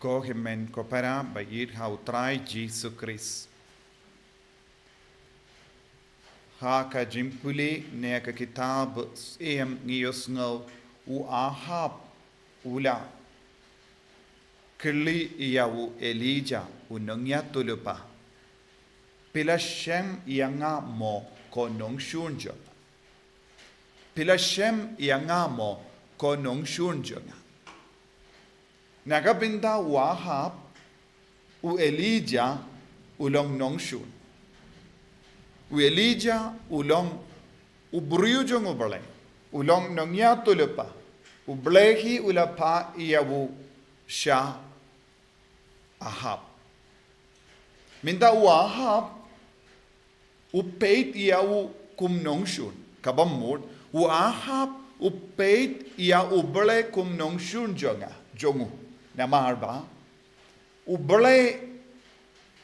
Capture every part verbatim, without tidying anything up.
Ko hynmen ko para ba ïeit ha u Trai Jisu Khrist. Ha ka jingpule na ka kitab Syiem ngi ïohsngew u Ahab u la kylli ïa u Elijah u nongïathuhlypa, phi la shem ïa nga mo ko nongshun jong nga? Phi la shem ïa nga mo ko nongshun jong nga? Na ka bynta u Ahab, u Elijah u long nongshun. U Elijah u long u briew jong U Blei, u long nongïathuhlypa. U Blei hi u la phah ïa u sha Ahab. Mynta u Ahab u peit ïa u kum nongshun. Kaba mut, u Ahab u peit ïa U Blei kum nongshun jong nga, jong u. Namar ba U Blei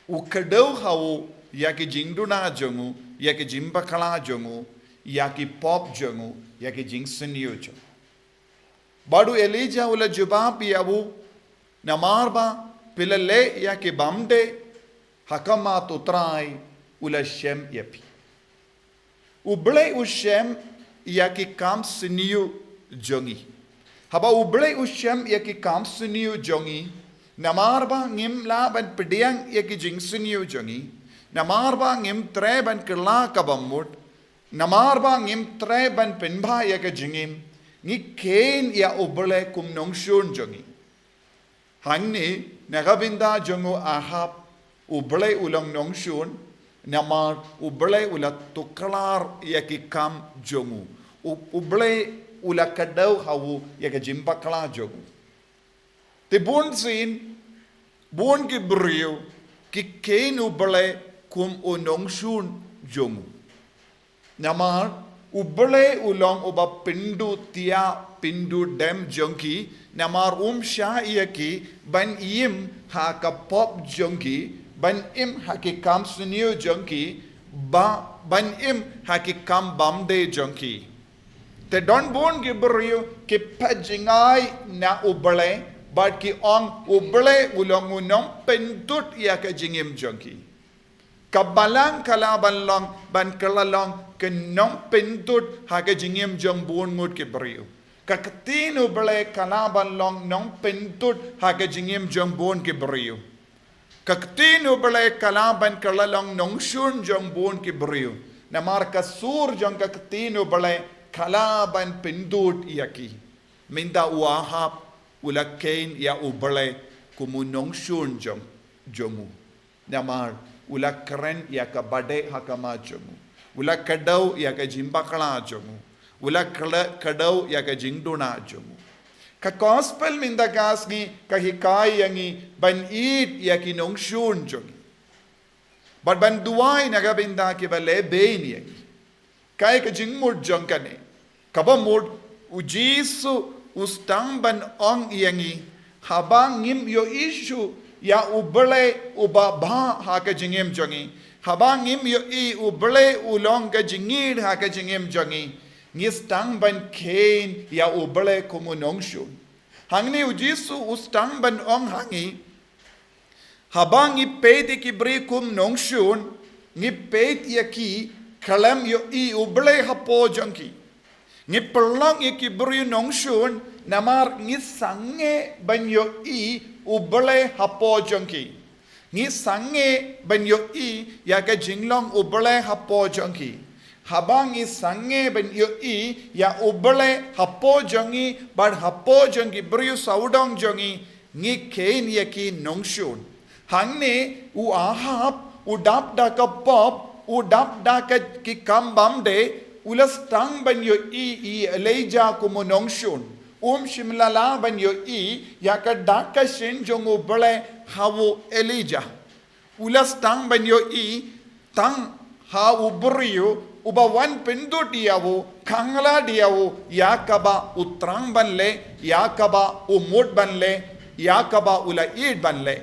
u kdew ha u ïa ki jingduna jong u, ïa ki jingbakla jong u, ïa ki pop jong u, ïa ki jingsniew jong u. Bad u Elijah u la jubab ïa u, namar ba phi la leh ïa ki bymdei ha khmat U Trai, u la shem ïa phi. U Blei u shem ïa ki kam sniew jong ngi. Haba U Blei u shem ïa ki kam sniew jong ngi, namar ba ngim lah ban pdiang ïa ki jingsniew jong ngi, namar ba ngim treh ban kylla kaba mut, namar ba ngim treh ban pynbha ïa ka jingim, ngi kheiñ ïa U Blei kum nongshun jong ngi. Hangne, na ka bynta jong u Ahab, U Blei u long nongshun, namar U Blei u la tuklar ïa ki kam jong u. U, U Blei u la kdew ha u ïa ka jingbakla jong u. Te bunsien, bun ki briew ki kheiñ U Blei kum u nongshun jong u. Namar U Blei u long uba pynduh thiah pynduh dem jong ki, namar um shah ïa ki ban im ha ka pop jong ki, ban im ha ki kam sniew jong ki, ba, ban im ha ki kam bymdei jong ki. Te don bun ki briew ki phet jngai na U Blei, bad ki ong U Blei u long u nongpynduh ïa ka jingim jong ki. Ka balang ka lah ban long, ban kylla long ka nongpynduh ha ka jingim jong bun ngut ki briew. Ka ktien U Blei ka lah ban long nongpynduh ha ka jingim jong bun ki briew. Ka ktien U Blei ka lah ban kylla long nongshun jong bun ki briew. Namar ka sur jong ka ktien U Blei ka lah ban pynduh ïa ki. Mynta u Ahab u la kheiñ ïa U Blei kum u nongshun jong, jong u. Namar u la kren ïa kaba dei ha khmat jong u. U la kdew ïa ka jingbakla jong u. U la kle-, kdew ïa ka jingduna jong u. Ka gospel mynta ka sngi ka hikai ïa ngi ban ïeit ïa ki nongshun jong ngi. Bad ban duwai na ka bynta kiba leh bein ïa ngi. Kaei ka jingmut jong kane? Kaba mut, U Jisu u sdang ban ong ïa ngi, haba ngim ïohi shuh ïa U Blei uba bha ha ka jingim jong ngi, haba ngim ïohi U Blei u long ka jingïeit ha ka jingim jong ngi, ngi sdang ban kheiñ ïa U Blei kum u nongshun. Hangne U Jisu u sdang ban ong ha ngi, haba ngi peit ïa ki briew kum nongshun, ngi peit ïa ki khlem ïohi U Blei hapoh jong ki. Ngi pynlong ïa ki briew nongshun namar ngi sangeh ban ïohi U Blei hapoh jong ki. Ngi sangeh ban ïohi ïa ka jinglong U Blei hapoh jong ki. Haba ngi sangeh ban ïohi ïa U Blei hapoh jong ngi bad hapoh jong ki briew sawdong jong ngi, ngi kheiñ ïa ki nongshun. Hangne u Ahab u dap da ka pop, u dap da ka ki kam bymdei, u la sdang ban ïohi ïa u Elijah kum u nongshun. Um shym la lah ban ïohi ïa ka dak ka shin jong U Blei ha u Elijah. U la sdang ban ïohi tang ha u briew uba wan pyndud ïa u, khanglad ïa u, ïa kaba u thrang ban leh, ïa kaba u mut ban leh, ïa kaba u la ïeit ban leh.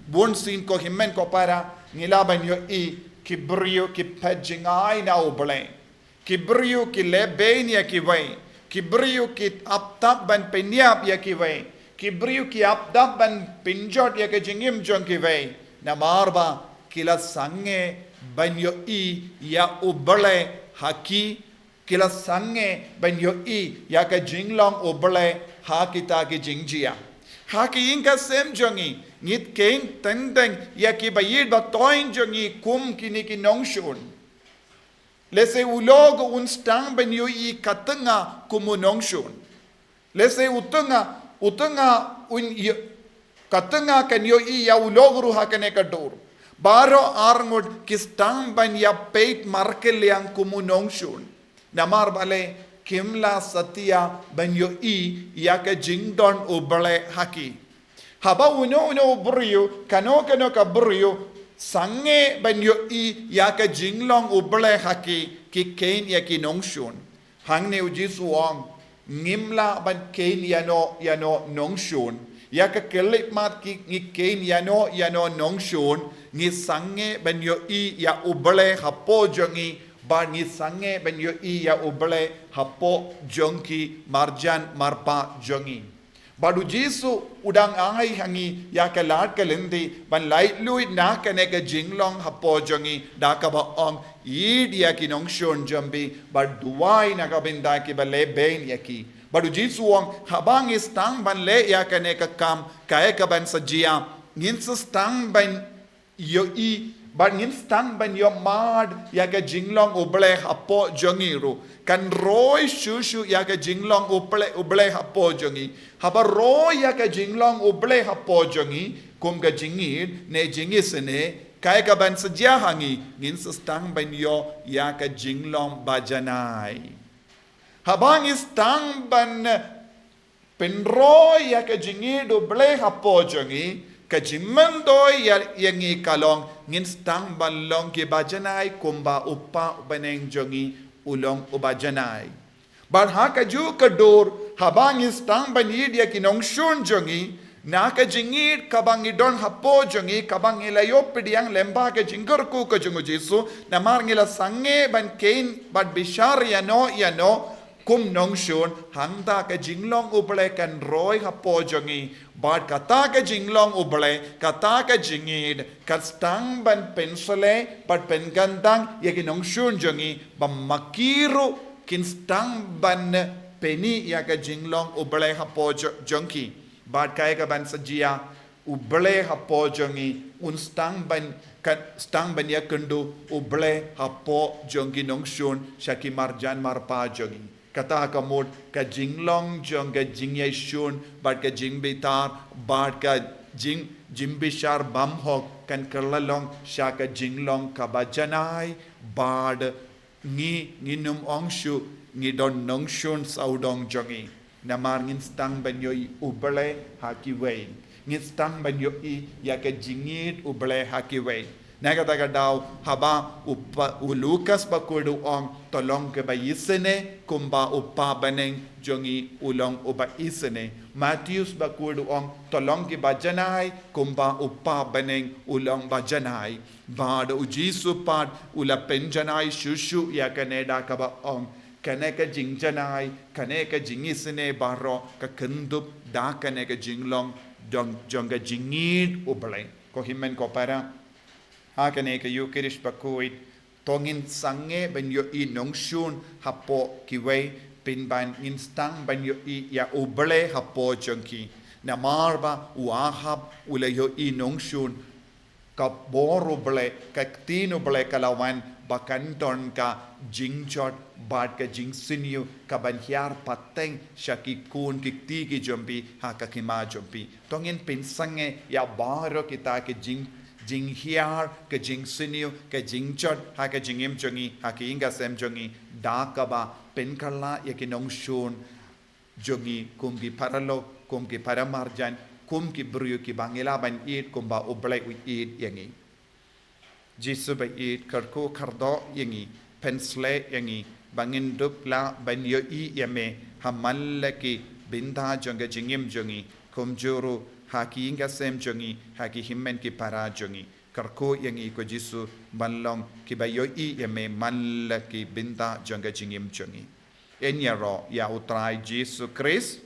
Bunsien ko hynmen ko para, ngi lah ban ïohi ki briew ki phet jngai na U Blei. Ki briew ki leh bein ïa kiwei. Ki briew ki ap tap ban pynïap ïa kiwei. Ki briew ki ap dap ban pynjot ïa ka jingim jong kiwei, namar ba ki la sangeh ban ïohi ïa U Blei ha ki, ki la sangeh ban ïohi ïa ka jinglong U Blei ha kita ki jingjia. Ha ki ïing ka sem jong ngi, ngi kheiñ teng teng ïa ki ba ïeit ba thoiñ jong ngi kum kine ki nongshun. Lehse u lok un sdang ban ïohi ka tnga kum u nongshun. Lehse u tnga, u tnga un ïo-, ka tnga kan ïohi ïa u lok ruh ha kane ka dur. Baroh arngut ki sdang ban ïa peit markylliang kum u nongshun. Namar balei kim la satia ban ïohi ïa ka jingdon U Blei ha ki. Haba uno uno u briew, kano kano ka briew, sangeh ban ïohi ïa ka jinglong U Blei ha ki, ki kheiñ ïa ki nongshun. Hangne U Jisu u ong, ngim lah ban kheiñ ïano ïano nongshun. Ïa ka khyllipmat ki ngi kheiñ ïano ïano nongshun, ngi sangeh ban ïohi ïa U Blei hapoh jong ngi, bad ngi sangeh ban ïohi ïa U Blei hapoh jong ki marjan marpa jong ngi. Bad U Jisu u dang ai ha ngi ïa ka lad ka lynti ban laitluid na kane ka jinglong hapoh jong ngi da kaba ong, ïeit ïa ki nongshun jong phi bad duwai na ka bynta kiba lehbeiñ ïa ki. Bad U Jisu u ong, haba ngi sdang ban leh ïa kane ka kam, kaei kaban sa jia, ngin sa sdang ban ïohi, bad ngin sdang ban ïohmad ïa ka jinglong U Blei hapoh jong ngi ruh. Kan roi shuh shuh ïa ka jinglong U Blei, U Blei hapoh jong ngi. Haba roi ïa ka jinglong U Blei hapoh jong ngi, kum ka jingïeit ne jingisynei, kaei kaban sa jia ha ngi, ngin sa sdang ban ïoh ïa ka jinglong bajanai. Haba ngi sdang ban pynroi ïa ka jingïeit U Blei hapoh jong ngi, ka jingmyntoi ïa, ïa ngi ka long, ngin sdang ban long kiba janai kumba U Kpa uba ha bneng jong ngi u long uba janai. Bad ha kajuh ka dur, haba ngi sdang ban ïeit ïa ki nongshun jong ngi, na ka jingïeit kaba ngi don hapoh jong ngi, kaba ngi la ïoh pdiang lyngba ka jingkyrkhu ka jong U Jisu, namar ngi la sangeh ban kheiñ bad bishar ïano ïano kum nongshun, hangta ka jinglong U Blei kan roi hapoh jong ngi, bad kata ka jinglong U Blei, kata ka jingïeit, kan sdang ban pynshlei, bad pynkyntang ïa ki nongshun jong ngi, ba ma ki ruh kin sdang ban pyni ïa ka jinglong U Blei hapoh jo-, jong ki. Bad kaei kaban sa jia, U Blei hapoh jong ngi, un sdang ban, kan sdang ban ïakynduh U Blei hapoh jong ki nongshun sha ki marjan marpa jong ngi. Kata ka mut ka jinglong jong ka jingïaishun bad ka jingbitar bad ka jing, jingbishar bymhok kan kylla long sha ka jinglong kaba janai bad ngi, ngin ym ong shuh ngi don nongshun sawdong jong ngi. Namar ngin sdang ban ïohi U Blei ha kiwei. Ngin sdang ban ïohi ïa ka jingïeit U Blei ha kiwei. Na kata ka daw haba u pa, u Lukas bakhuid u ong, to long kiba isynei kumba U Kpa uba ha bneng jong ngi u long uba isynei. Mathaios bakhuid u ong, to long kiba janai kumba U Kpa uba ha bneng u long ba janai. Bad U Jisu pat u la pynjanai shuh shuh ïa kane da kaba ong, kane ka jingjanai, kane ka jingisynei baroh ka kynthup da kane ka jinglong jong, jong ka jingïeit U Blei. Ko hynmen ko para, ha kane ka Ïukharist bakhuid, to ngin sangeh ban ïohi nongshun hapoh kiwei, pynban ngin sdang ban ïohi ïa U Blei hapoh jong ki. Namar ba u Ahab u la ïohi nongshun, ka bor U Blei, ka ktien U Blei ka la wan ba kan don ka jingjot bad ka jingsniew kaban hiar pateng sha ki khun ki kti ki jong phi ha ka hima jong phi. To ngin pynsangeh ïa baroh kita ki jing, jinghiar, ka jingsniew, ka jingjot ha ka jingim jong ngi, ha ki ïing ka sem jong ngi, da kaba pynkylla ïa ki nongshun jong ngi kum ki paralok, kum ki paramarjan, kum ki briew kiba ngi lah ban ïeit kumba U Blei u ïeit ïa ngi. Jisu ba ïeit, kyrkhu kyrdoh ïa ngi, pynshlei ïa ngi ba ngin dup lah ban ïohi ïa me ha man la ki bynta jong ka jingim jong ngi, kumjuh ruh ha ki ïing ka sem jong ngi, ha ki hynmen ki para jong ngi. Kyrkhu ïa ngi ko Jisu ban long kiba ïohi ïa me man la ki bynta jong ka jingim jong ngi. Yn ïaroh ïa U Trai Jisu Khrist.